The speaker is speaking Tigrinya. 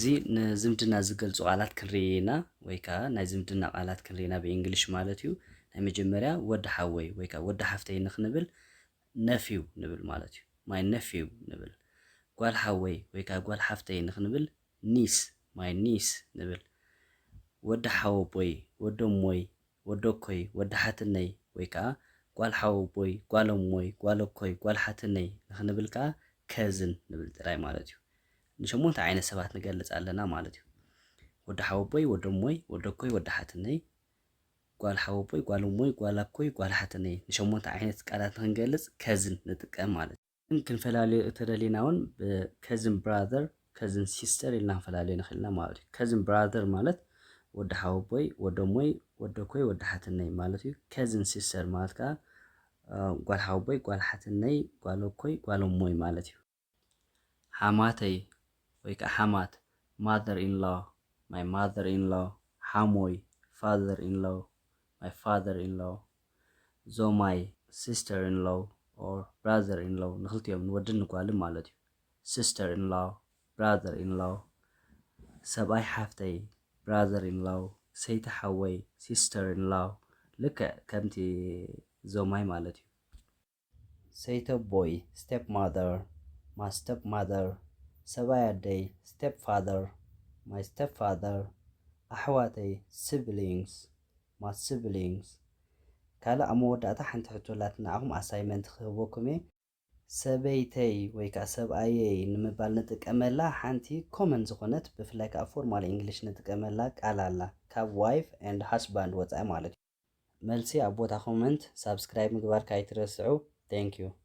እዚ ንዝምድና ዝገልፁ ቃላት ክንርኢ ኢና፣ ወይ ከዓ ናይ ዝምድና ቃላት ክንርኢ ኢና ብእንግሊሽ ማለት እዩ። ናይ መጀመርያ ወዲ ሓወይ ወይ ከዓ ወዲ ሓፍተይ ንክንብል ነፊው ንብል ማለት እዩ። ማይ ነፊው ንብል። ጓል ሓወይ ወይ ከዓ ጓል ሓፍተይ ንክንብል ኒስ፣ ማይ ኒስ ንብል። ወዲ ሓወቦይ፣ ወደሞይ፣ ወደኮይ፣ ወዲ ሓትነይ ወይ ከዓ ጓል ሓወቦይ፣ ጓል እሞይ፣ ጓል ኣኮይ፣ ጓል ሓትነይ ንክንብል ከዓ ከዝን ንብል ጥራይ ማለት እዩ። ንሸሞንተ ዓይነት ሰባት ንገልፅ ኣለና ማለት እዩ። ወዲ ሓወቦይ፣ ወደሞይ፣ ወደኮይ፣ ወዲ ሓትነይ፣ ጓል ሓወቦይ፣ ጓል እሞይ፣ ጓል ኣኮይ፣ ጓል ሓትነይ። ንሸሞንተ ዓይነት ቃላት ንክንገልፅ ከዝን ንጥቀም ማለት እዩ። ግን ክንፈላለዮ እተደሊና እውን ብከዝን ብራዘር፣ ከዝን ሲስተር ኢልና ክንፈላለዮ ንኽእል ኢና ማለት እዩ። ከዝን ብራዘር ማለት ወዲ ሓወቦይ፣ ወደሞይ፣ ወደኮይ፣ ወዲ ሓትነይ ማለት እዩ። ከዝን ሲስተር ማለት ከዓ ጓል ሓወቦይ፣ ጓል ሓትነይ፣ ጓል ኣኮይ፣ ጓል እሞይ ማለት እዩ። ሓማተይ ወይ ከዓ ሓማት፣ mother in law፣ my mother in law። ሓሞይ፣ father in law፣ my father in law። ዞማይ፣ sister in law or brother in law፣ ንክልቲኦም ንወድን ንጓልን ማለት እዩ። Sister in law፣ brother in law። ሰብኣይ ሓፍተይ፣ brother in law። ሰይቲ ሓወይ፣ sister in law። ልክዕ ከምቲ ዞማይ ማለት እዩ። ሰይተቦይ፣ step mother፣ my step mother። ሰብኣይ ኣደይ፣ step father፣ my step father። ኣሕዋተይ፣ siblings፣ my siblings። ካልእ ኣብ መወዳእታ ሓንቲ ሕቶ ኣላትና ንዓኹም ኣሳይመንት ክህበኩም እየ። ሰበይተይ ወይ ከዓ ሰብኣየይ ንምባል ንጥቀመላ ሓንቲ ኮመን ዝኾነት ብፍላይ ከዓ ፎርማል እንግሊሽ ንጥቀመላ ቃል ኣላ፣ ካብ wife and husband ወፃኢ ማለት እዩ። መልሲ ኣብ ቦታ ኮመንት ሳብስክራይብ ምግባር ካይትረስዑ። Thank you።